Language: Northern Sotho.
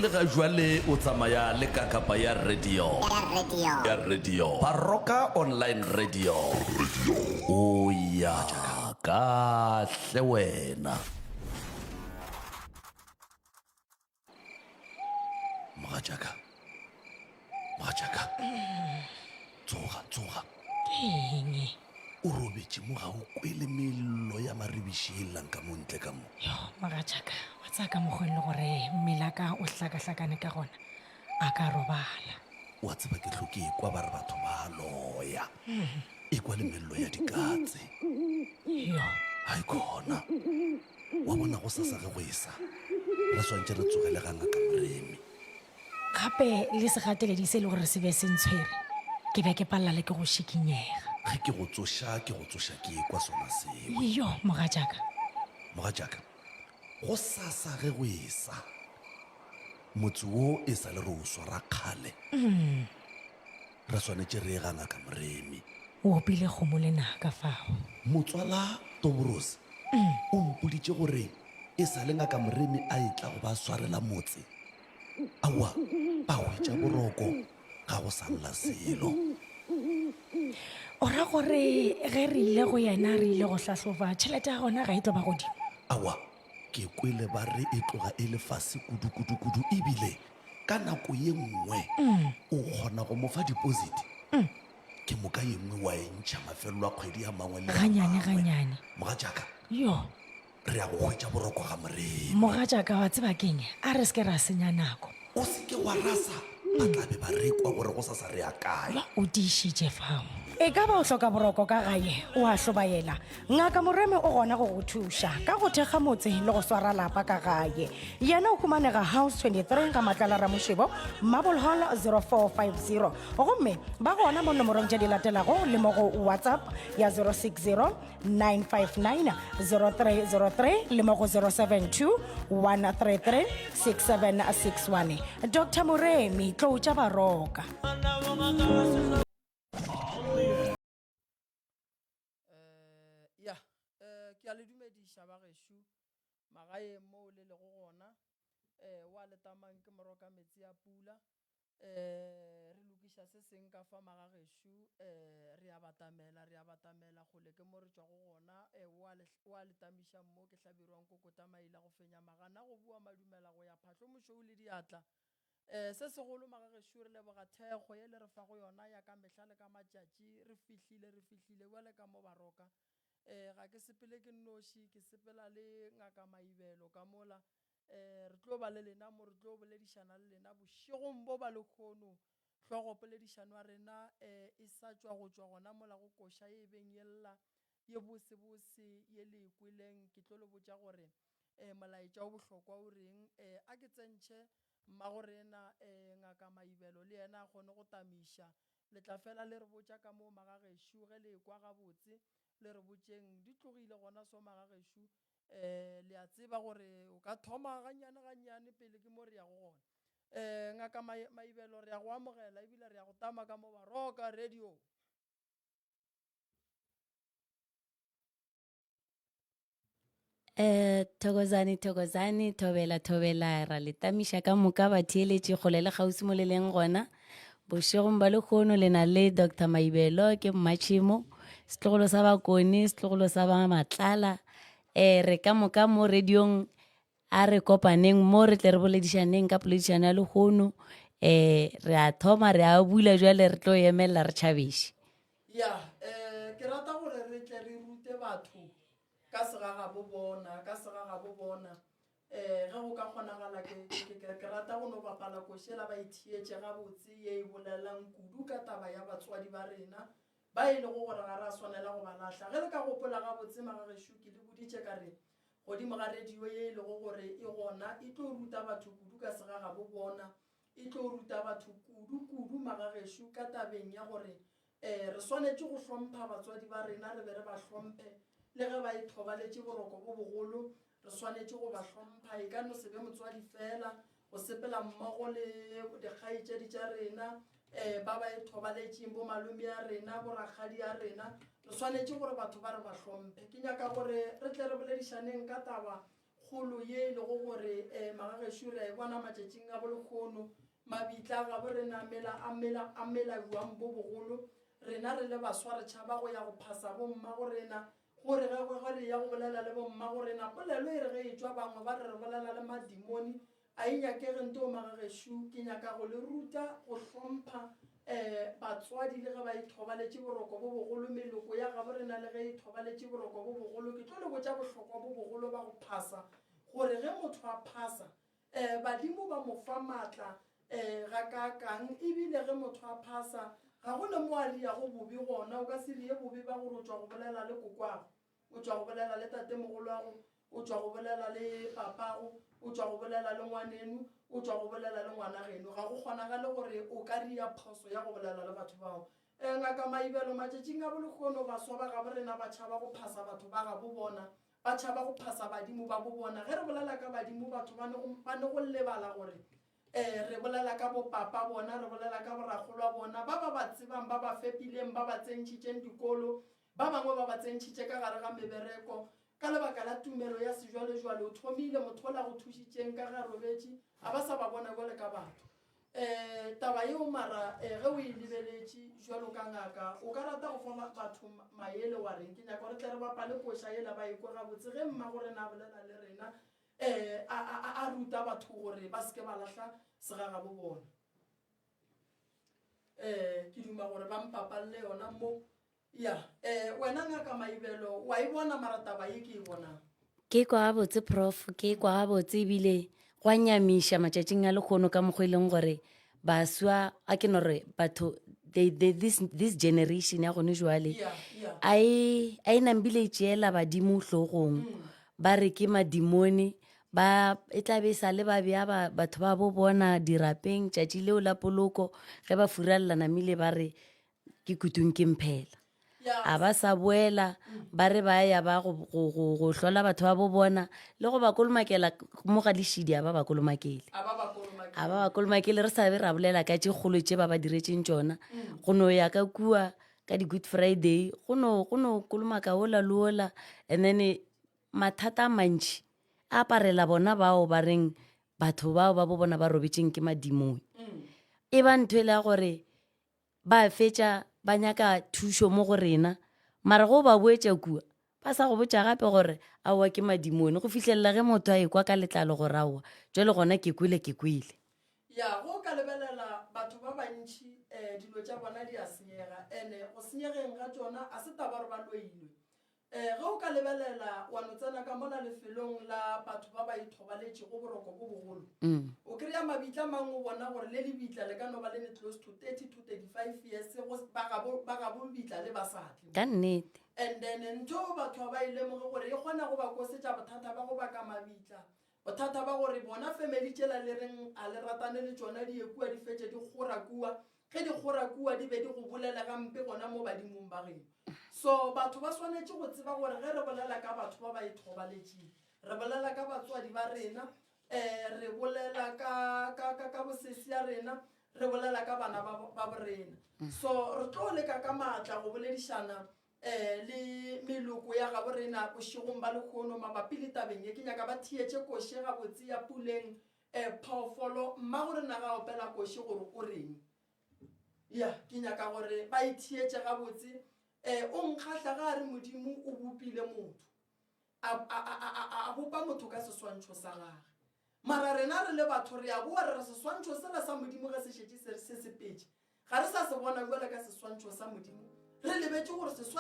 le ga jwale o tsamaya le kakapa ya radio. Ya radio. Baroka online radio. O ya kahle wena. Mogatšaka. Mogatšaka. Tsoga, tsoga. Ke eng? O robetše mo ga o kwele mello ya maribiši e llang ka mo ntle ka mo. Yo, mogatšaka, wa tsaya ka mokgwa e le gore mmele ka o hlakahlakane ka gona, a ka robala. Wa tseba ke hlo ke ekwa ba re batho ba loya. Ekwa le mello ya dikatse. Yo. Hai khona. Wa bona go sasa ge go esa. Re swantše re tsogele ga ngaka Moremi. Gape le segateledi se e le gore se be se ntshwere, ke be ke palela le ke go šikinyega. Ge ke go tsoša, ke go tsoša ke ekwa sona seo. Yo, mogatšaka. Mogatšaka, go sasa ge go esa. Motse wo e sa le re o swara kgale. Re swanetše re ye ga ngaka Moremi. O opile kgomo lenaka fao. Motswala Toborose o mpoditše gore e sa le ngaka Moremi a etla go ba swarela motse. Aowa, ba hwetša boroko, ga go sa lla selo. O ra gore ge re ile go yena re ile go hlahloba, tšhelete ya gona ga e tlo ba godimo? Aowa, ke kwele ba re e tloga e le fase kudu-kudu-kudu ebile ka nako ye nngwe o kgona go mo fa deposit ke moka ye nngwe wa e ntšha mafelelo a kgwedi a mangwe le a Ganyane, mangwe. ganyane. Mogatšaka, Yo. Re ya go hwetša boroko ga Moremi. Mogatšaka, wa tseba ke'ng? A re se ke ra senya nako. O se ke wa rasa, ba tla be ba re kwa gore gosasa re ya kae. O tiišitše fao. E ka ba o hloka boroko ka gae, o a hlobaela? Ngaka Moremi o gona go go thuša ka go thekga motse le go swara lapa ka gae. Yena o humanega House 23 ga Matlala Ramošebo, Marble Hall 0450. Gomme ba gona mo nomorong tše di latelago le mo go WhatsApp ya 060 959-0303 le mo go 072-133-6761. Dr Moremi, tlou tša baroka. Eh, ya eh, ke a le dumediša ba gešo magaeng moo le lego gona eh, wa letamang ke moroka metsi a pula Eh, re lokiša se seng ka fa magagešo, eh, re a batamela, re a batamela kgole ke mo re tšwago gona, eh, o a le, o a le tamiša mo ke hlabirwang kokota maila go fenya magana go bua madumela go ya phahlo mošweu le diatla. Eh, se segolo magagešo re leboga thekgo ye le re fago yona ya ka mehla le ka matšatši, re fihlile, re fihlile bjale ka mo Baroka. Eh, ga ke sepele ke nnoši, ke sepela le Ngaka Maibelo ka mola, Um re tlo ba le lena mo, re tlo boledišana le lena bošegong bo ba lekgono. Hlogo poledišano ya rena um e sa tšwa go tšwa gona mola go koša ye e beng ye lla ye bosebose ye le e kweleng. Ke tlo le botša gore um molaetša o bohlokwa o reng. Um a ke tsentšhe mmagorena um Ngaka Maibelo le yena a kgone go tamiša. Le tla fela le re botša ka moo magagešo ge le ekwa gabotse le re botšeng. Di tlogile gona so magagešo Um le a tseba gore o ka thoma gannyane gannyane pele ke mo re yago gona. Um Ngaka Maibelo re ya go amogela ebile re ya go tama ka mo Baroka Radio. Eh, thokozane thokozane thobela thobela ra le tamiša ka moka batheeletši kgole le kgauswi mo le leng gona Bošegong ba lekgono le na le Doctor Maibelo ke Mmatšhemo, setlogolo sa Bakone, setlogolo sa ba Matlala. Eh, re ka moka mo radiong a re kopaneng mo re tle re boledišaneng ka poledišano ya lekgono. Eh, re a thoma re a bula jwale re tlo emelela re tšhabeše. Ya, eh, ke rata gore re tle re rute batho ka segagabo bona, ka segagabo bona. Ee, ge go ka kgonagala, ke, ke, ke, ke rata go no bapala košela ba e theetše gabotse ye e bolelang kudu ka taba ya batswadi ba rena ba e lego gore ga ra swanela go ba lahla. Ge le ka gopola gabotse, magagešo, ke le boditše ka re godimo ga radio ye e lego gore e gona e tlo ruta batho kudu ka segagabo bona, e tlo ruta batho kudu kudu magagešo ka tabeng ya gore Ee, re swanetše go hlompha batswadi ba rena, re be re ba hlomphe le ge ba ithobaletše boroko bo bogolo. Re swanetše go ba hlompha, e ka no se be motswadi fela, go sepela mmogo le dikgaetšedi tša rena, um ba ba ithobaletšeng, bo malome a rena, bo rakgadi a rena. Re swanetše gore batho ba re ba hlomphe. Ke nyaka gore re tle re boledišaneng ka taba. kgolo ye e lego gore um magagešo re a e bona matšatšing a bolekgono. Mabitla a gabo rena a mela, a mela, a mela bjang bo bogolo. Rena re le baswa re tšhaba go ya go phasa bommago rena, gore ge, ge re ya go bolela le bommago rena, polelo e re ge e tšwa bangwe ba re re bolela le madimoni. A e nyakege nto magagešo, ke nyaka go le ruta go hlompha um batswadi le ge ba ithobaletše boroko bo bogolo, meloko ya gabo rena le ge e ithobaletše boroko bo bogolo. Ke tlo le botša bohlokwa bo bogolo ba go phasa, gore ge motho a phasa, um badimo ba mo fa maatla um gakaakang, ebile ge motho a phasa ga go ne mo a riago bobe gona. O ka se rie bobe ba gore o tšwa go bolela le kokwago, o tšwa go bolela le tatemogolwago, o tšwa go bolela le papago, o tšwa go bolela le ngwaneno, o tšwa go bolela le ngwanageno. Ga go kgonagale gore o ka ria phoso ya go bolela le batho bao. Um Ngaka Maibelo, matšatšing a bolehono baswa ba gabo rena ba tšhaba go phasa batho ba gabo bona, ba tšhaba go phasa badimo ba bo bona. Ge re bolela ka badimo batho ba ne go, ba ne go lebala gore um re bolela ka bopapa bona, re bolela ka borakgolwa bona, ba ba ba tsebang, ba ba fepileng, ba ba tsentšhitšeng dikolo, ba bangwe ba ba tsentšhitše ka gare ga mebereko. Ka lebaka la tumelo ya sejwalejwale, o thomile, motho ola go thušitšeng ka ge a robetše, a ba sa ba bona bjale ka batho. Um taba yeo mara um ge o e lebeletše jwalo ka ngaka, o ka rata go fa batho maele wa reng? Ke nyaka gore tle re bapale koša yela ba ekwe gabotse ge mmago rena a bolela le rena, um a, a, a ruta batho gore ba se ke ba lahla segagabo bona. Um ke duma gore ba mpapalle yona mo. Ya, eh, wena Ngaka Maibelo, wa e bona mara taba ye ke e bonang? Ke kwa gabotse prof, ke kwa gabotse ebile gwa nyamiša matšatšing a lekgono ka mokgwa e leng gore baswa a ke no re batho they, they, this, this generation ya gone jwale Yeah, yeah. a e a e nambile e tšeela badimo hlogong ba re ke madimone ba e tla be e sa le ba bea ba- batho ba bo bona dirapeng tšatši leo la poloko ge ba furalela namile ba re ke kutung ke mphela a ba sa boela ba re ba ya ba go, go, go, go hlola batho ba bo bona le go ba kolomakela mo ga lešidi a ba ba kolomakele A ba ba kolomakele. a ba ba kolomakele re sa be ra bolela ka tše kgolo tše ba ba diretseng tšona go no ya ka kua ka di-good friday go no go no kolomaka ola le ola and then mathata a mantši a aparela bona bao ba reng batho bao ba bo bona ba robetšeng ke madimong e ba ntho e le ya gore Ba fetša ba nyaka thušo mo go rena, mara ge o ba boetša kua, ba sa go botša gape gore aowa ke madimone, go fihlelela ge motho a ekwa ka letlalo gore aowa, jwale gona ke kwele ke kwele. Ya, ge o ka lebelela batho ba bantši um dilo tša bona di a senyega, ene go senyegeng ga tšona a se taba gore ba loilwe. Ge o ka lebelela wa no tsena ka mola lefelong la batho ba ba ithobaletšego boroko bo bogolo, o kry-a mabitla mang o bona gore le lebitla le ka no ba le ne close to 30 to 35 years go ba gabo ba gabo lebitla le ba sa tle. Ka nnete. And then ntho eo batho ga ba e lemoge gore e kgona go ba kosetša bothata ba go baka mabitla, bothata ba gore bona family tšela le reng a le ratane le tšona di ye kua di fetše di kgora kua, Ge di kgora kua di be di go bolele gampe gona mo badimong ba geno. So batho ba swanetše go tseba gore ge re bolela ka batho ba ba ithobaletšeng, re bolela ka batswadi ba rena, um re bolela ka, ka, ka, ka bosesi ya rena, re bolela ka bana ba, ba borena. So re tlo leka ka maatla go boledišana um le meloko ya gabo rena bošegong ba lehono mabapi le tabeng ye. Ke nyaka ba theetše koše gabotse ya Puleng E, phoofolo, mmago rena ga opela koši gore o reng. Ya, ke nyaka gore ba e theetše gabotse. E, o nkgahla ga a re Modimo o bopile motho. A, a, a, a, a, a bopa motho ka seswantšho sa gage. Mara rena re le batho re a boa re re seswantšho sela sa Modimo ge se šetše se, se sepetše, ga re sa se bona bjale ka seswantšho sa Modimo. Re lebetše gore seswantšho.